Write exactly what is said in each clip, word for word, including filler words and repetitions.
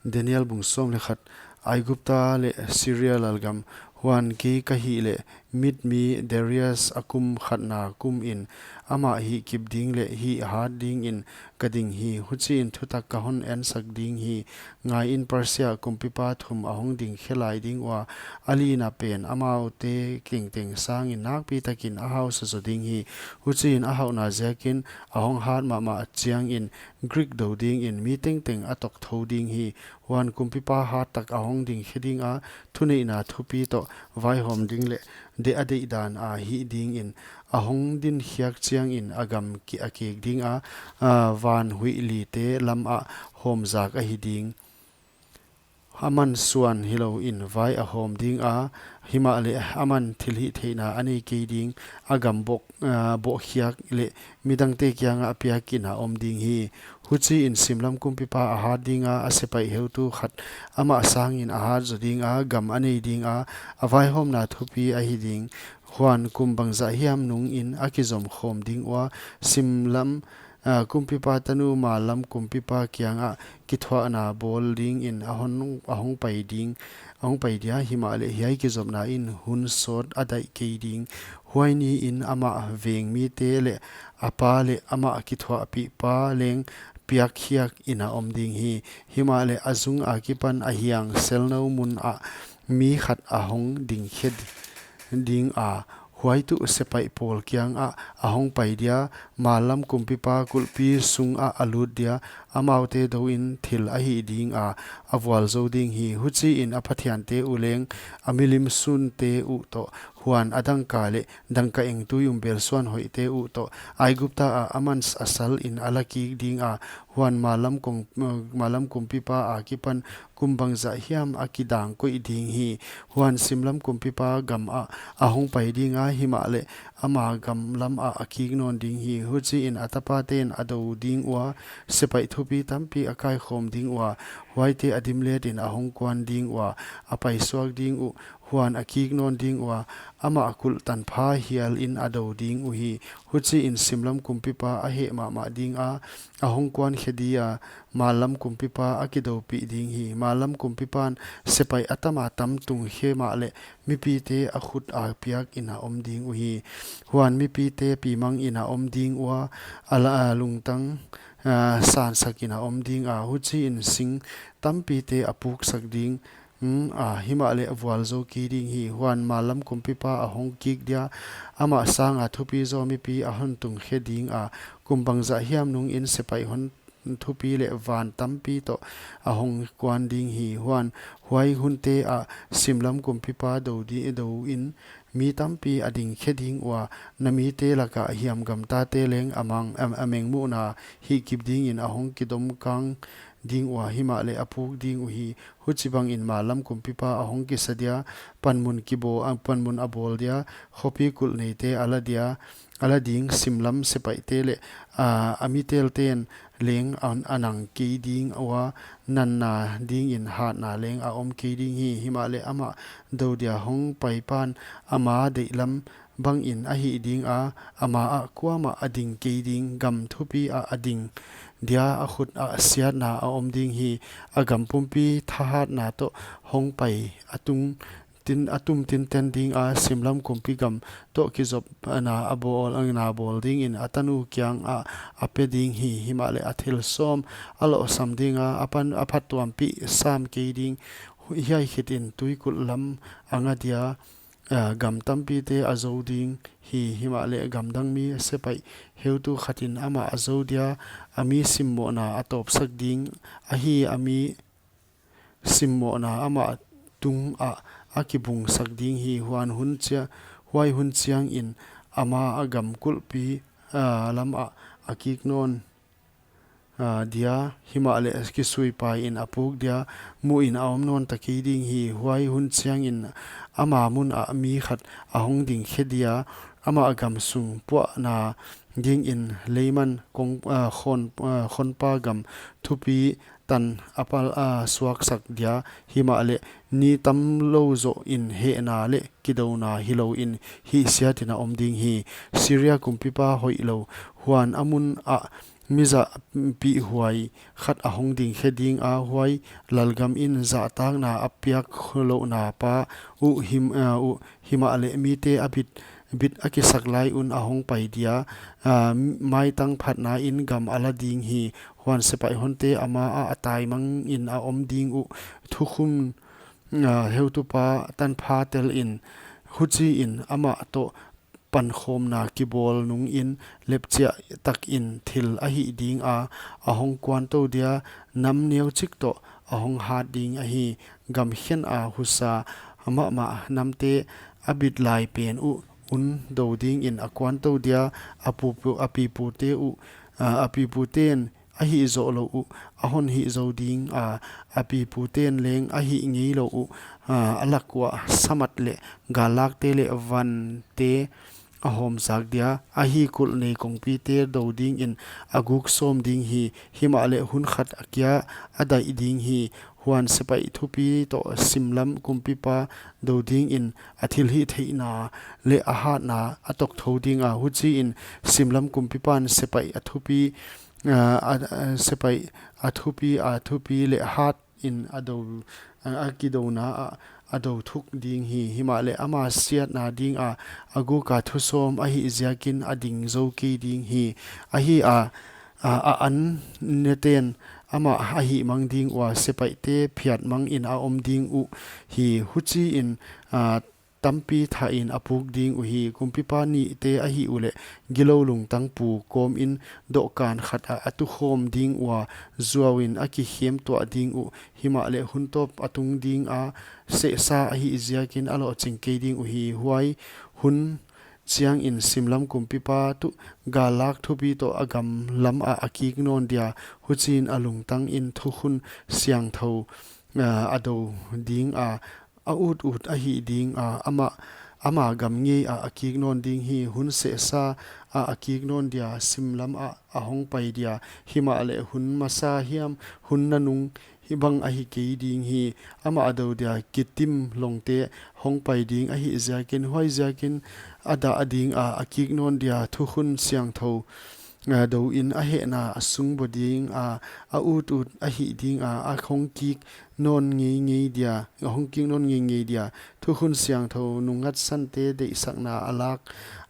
Daniel bung sawm leh khat. Aigupta leh Siria lalgam. Huan kei ka hih leh, mitmi Darius a kum khatna kum in amah hihkip ding leh hihhat dingin ka ding hi. Huchiin thutak ka hon ensak ding hi. Ngaiin, Persia kumpipa thum a hong ding khe lai ding ua, a lina pen amaute tengteng sangin nakpitakin a hausa zaw ding hi. Huchiin a hauhna ziakin a hong hat mahmah chiangin Greek dou dingin mi tengteng a tok thou ding hi. Huan kumpipa hat tak a hong ding khe dinga, thuneihna thupi toh vaihawm ding leh deh a deihdan a hih dingin a hong din khiak chiangin a gam ki-, a kek dinga, a, van huih lite lamah hawmzak ahi ding. Aman suan hilouin vai a hawm dinga, himahleh aman thilhihtheihna a nei kei ding, a gam boh, a, bohkhiak leh midangte kiangah a piakin a om ding hi. Huchiin simlam kumpipa a hat dinga, a sepaih heutu khat amah sangin a hat zaw dinga, gam a nei dinga, a vaihawmna thupi ahi ding. Huan kum bangzah hiam nungin a kizom khawm ding ua, simlam, a, kumpipa tanu mallam kumpipa kiangah kithuahna bawl dingin a hon, a hong pai ding, a hong pai dia, himahleh hiai kizopna in hun sawt a daih kei ding. Huai niin amah vengmite leh a pa leh amah kithuahpihpa leng piakkhiakin a om ding hi. Himahleh a zung akipan a hiang selnou mun ah mi khat a hong ding khe dinga, huai tuh sepaih pawl kiangah a hong pai dia, mallam kumpipa kulhpi sungah a lut dia, amaute douin thil a hih dinga, a vualzou ding hi. Huchiin a pathiante uh leng, a milim sunte uh toh, huan a dangka leh dangka eng tui um belsuan hoihte uh toh, Aigupta ah aman a salin a la kik dinga, huan mallam kong, mallam kumpipa akipan kum bangzah hiam a kidang koih ding hi. Huan simlam kumpipa gam ah a hong pai dinga, himahleh ama gam lam ah a kik nawn ding hi. Huchiin a tapaten a dou ding ua, sepaih thupi tampi a kaikhawm ding ua, huaite a dimletin a hong kuan ding ua, a paisuak ding uh, huan a kik nawn ding ua, amah kulh tanpha hialin a dou ding uhi. Huchiin simlam kumpipa a heh mahmah dinga, a hong kuan khe dia, mallam kumpipa a kidoupih ding hi. Mallam kumpipan sepaih a tama tam tung khe mahleh mipite a khut a piakin a om ding uhi. Huan mipite pimangin a om ding ua, a la, a lungtang, a, sansakin a om dinga, huchiin sing tampite a puksak ding, hmm, a, himahleh a vualzou kei ding hi. Huan mallam kumpipa a hong kik dia, amah sanga thupi zaw mipi a hon tung khe dinga, kum bangzah hiam nungin sepaih hon thupi leh van tampi toh a hong kuan ding hi. Huan huai hunte ah simlam kumpipa dou di, douin mi tampi a ding khe ding ua, na mite lakah hiam gamtate leng a mang, a, a mengmuhna hihkip dingin a hong kidomkang ding ua, himahleh a puk ding uhi. Huchibangin mallam kumpipa a hong kisa dia, panmun kibawl, a, panmun a bawl dia, khopi kulh neite a la dia, a la ding simlam sepaihte leh, a, a mitelten leng a, a nang kei ding ua, nanna dingin hatna leng a om kei ding hi. Himahleh amah dou dia hong paipan ama deihlam bangin a hih dinga, ama ah kuamah a ding kei ding, gam thupi ah a ding dia, a khut ah siatna a om ding hi. A gam pumpi thahatna toh hong pai a tung tin, a tum tinten dinga, simlam kumpi gam toh kizopna a bawl, na bawl dingin a tanu kiangah a pe ding hi. Himahleh a thil sawm a lohsam dinga, a pan, a phattuampih sam kei ding. Hiai khitin tuikulh lam a nga dia, a, gam tampite a zou ding hi. Himahleh gamdang mi sepaih heutu khatin amah a zou dia, a mi simmohna a tawpsak ding, ahi a mi simmohna amah tungah a kibungsak ding hi. Huan hun chia-, huai hun chiangin ama a gam kulhpi, a, lamah a kik nawn, a, dia, himahleh kisuipaiin a puk dia, muhin a om nawn ta kei ding hi. Huai hun chiangin ama mun ah mi khat a hong ding khe dia, amah gam sung puahna dingin leiman kong, a, khon, a, khonpa gam thupi tan a pal, a, suaksak dia, himahleh ni tamlou zohin hehna leh kidouna hilouin hihsiatin a om ding hi. Siria kumpipa hoihlou, huan a mun ah mi zahpihhuai khat a hong ding khe ding a, huai lalgam in zahtakna a piak louhna pa uh him, uh, uh, himahleh mite a bit, bit a kisak lai un a hong pai dia, uh, maitang phatna in gam a la ding hi. Huan sepaih honte ama ah a taimang in a om ding uh, thukhun, uh, heutupa tanpha tel in, huchiin amah toh pankhawmna kibawl nungin lepchiah takin thil a hih ding a, a hong kuantou dia, nam neuchik toh a hong hat ding ahi. Gam khen a husa mahmah namte a bit lai pen uh un dou dingin a kuantou dia, a pupu, a pipute uh, a, a piputen a hih zoh lou uh a hon hih zou ding a, a piputen leng a hih ngei lou uh, a, a lak uah samat leh gallakte leh vante a hawmzak dia, ahi kulh nei kongpite dou dingin a guk sawm ding hi. Himahleh hun khat a kia a daih ding hi. Huan sepaih thupi toh simlam kumpipa dou dingin a thilhihtheihna leh a hatna a tokthou ding a, huchiin simlam kumpipan sepaih a thupi, a, a, a, sepaih a thupi, a thupi leh hat in a dou, a, a kidouna ah a dou thuk ding hi. Himahleh ama siatna ding a, a guk a thusawm a hih ziakin a ding zou kei ding hi. Ahi a, a, a an neten amah a hihmang ding ua, sepaihte phiatmang in a om ding uh hi. Huchiin, a, tampi thahin a puk ding uhi. Kumpipa nihte a hih uleh gilou lungtang pu kawmin dohkan khat ah a tukhawm ding ua, zuauin a kikhem tuah ding uh. Himahleh hun tawp a tung ding a, sehsa a hih ziakin a lohching kei ding uhi. Huai hun chiangin simlam kumpipa tuh gallak thupi toh a gam lam ah a kik nawn dia, huchiin a lungtang in thukhun siangthou, a, a dou ding a, a ut ut a hih ding a, ama, ama gam ngei ah a kik nawn ding hi. Hun sehsa ah a kik nawn dia, simlam ah a hong pai dia. Himahleh hun masa hiam hun nanung hibang a hi kei ding hi. Amah a dou dia kitim longte hong pai ding a hih ziakin, huai ziakin a dah ding a, a kik nawn dia thukhun siangthou, a, dou in a hehna a sung bo ding a, a ut ut a hih ding a, a hong kik nawn ngeingei dia, a hong kik nawn ngeingei dia. Thukhun siangthou nungngatsante deihsakna a lak,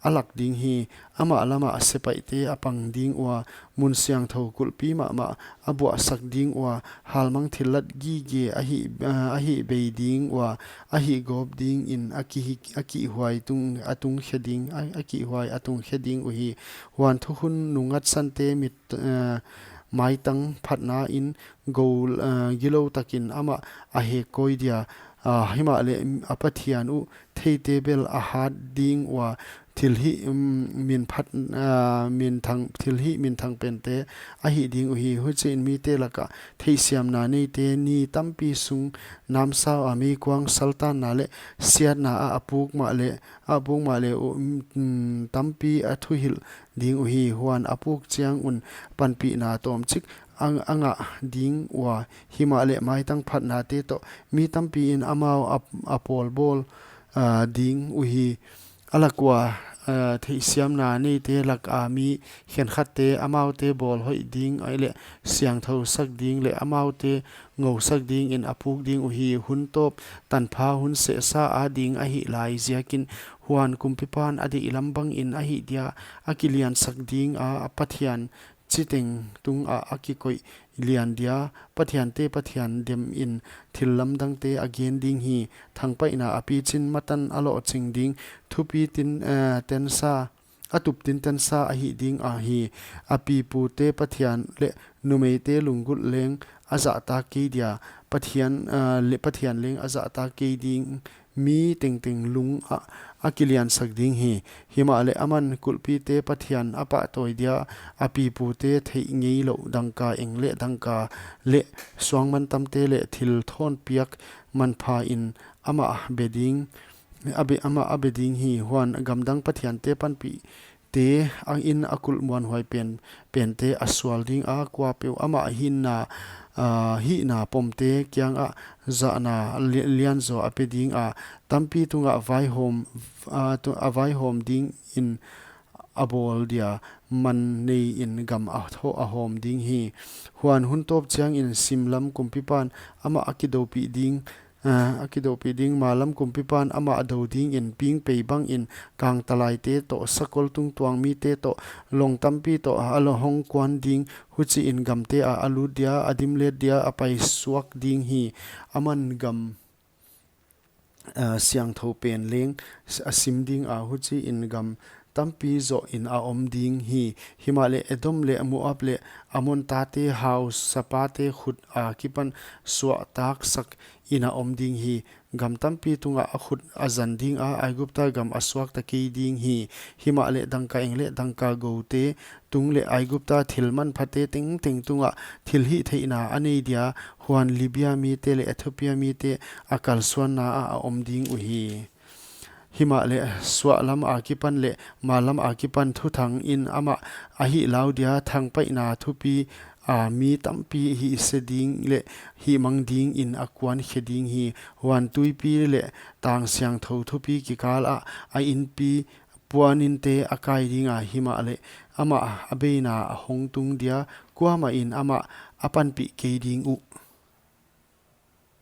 a lak ding hi. Amah lamah sepaihte a pang ding ua, mun siangthou kulhpi mahmah a buahsak ding ua, halmang thillat gige a hih, a, a hih bei ding ua, a hih gawp dingin a kihi-, a kihhuai tung, a tung khe ding, a, a kihhuai a tung khe ding uhi. Huan thukhun nungngatsante mit, a, maitang phatna in gou, a, gilou takin amah a hek kawi dia, a, himahleh a Pathian uh theite bel a hat ding ua, thilhih, um, minphat, a, minthang, thilhih minthang pente a hih ding uhi. Huchiin mite laka theihsiamna neite ni tampi sung namsau a meikuang saltanna leh siatna ah a puk mahleh, a puk mahleh uh, um, um, tampi a thuhilh ding uhi. Huan a puk chiang un panpihna tawmchik a, a ngah ding ua, himahleh maitang phatnate toh mi tampi in amau a, a pawlbawl, a, ding uhi. A lak ua, a, theihsiamna neite laka mi khenkhatte amaute bawl hoih ding, ahihleh siangthou sak ding leh amaute ngousak dingin a puk ding uhi. Hun tawp tanpha hun sehsa a ding a hih lai ziakin, huan kumpipan a deihlam bangin a hih dia a kiliansak ding a, a Pathian chiteng tungah a kikoih lian dia, pathiante pathian demin thil lamdangte a gen ding hi. Thangpaihna a pichin matan a lohching ding, thupi tin, eh, tensa, a tup tintensa a hih ding ahi. A pipute pathian leh numeite lunggulh leng a zahtak kei dia, Pathian, eh, leh Pathian leng a zahtak kei ding, mi tengteng lung ah a kiliansak ding hi. Himahleh aman kulhpite pathian a pahtawi dia, a pipute theih ngeilouh dangka eng leh dangka leh suangmantamte leh thil thawnpiak manpha in amah be ding, a be, amah a be ding hi. Huan gamdang pathiante panpih te angin a kulh muanhuai pen, pente a sual ding a, kuapeuh amah hinna, ah, hihna pomte kiangah zahna li-, lianzaw a pe ding a, tampi tungah vaihawm, ah, tu-, a vaihawm dingin a bawl dia, man nei in gam a tho a hawm ding hi. Huan hun tawp chiangin simlam kumpipan amah a kidoupih ding, a kidoupih ding, malam kumpipan amah a dou dingin pingpei bangin kangtalaite toh, sakol tungtuang mite toh, long tampi toh a lo hong kuan ding. Huchiin gamte ah a lut dia, a dimlet dia, a paisuak ding hi. Aman gam a siangthou pen leng a sim ding a, huchiin gam tampi zoh in a om ding hi. Himahleh Edom leh Moab leh Ammon tate hausapate khut akipan suahtaksak in a om ding hi. Gam tampi tungah a khut a zan ding a, Aigupta gam a suakta kei ding hi. Himahleh dangkaeng leh dangka goute tung leh Aigupta thil manphate tengteng tungah thilhihtheihna a nei dia, huan Libia mite leh Ethiopia mite a kalsuanna ah a om ding uhi. Himahleh suahlam akipan leh malam akipan thuthang in amah a hih lau dia, thangpaihna thupi a mi tampi hihse ding leh hihmang dingin a kuan khe ding hi. Huan tuipi leh tang siangthou thupi kikal ah a inpi puaninte a kai ding a, himahleh amah a beina a hong tung dia, kuamah in amah a panpih kei ding uh.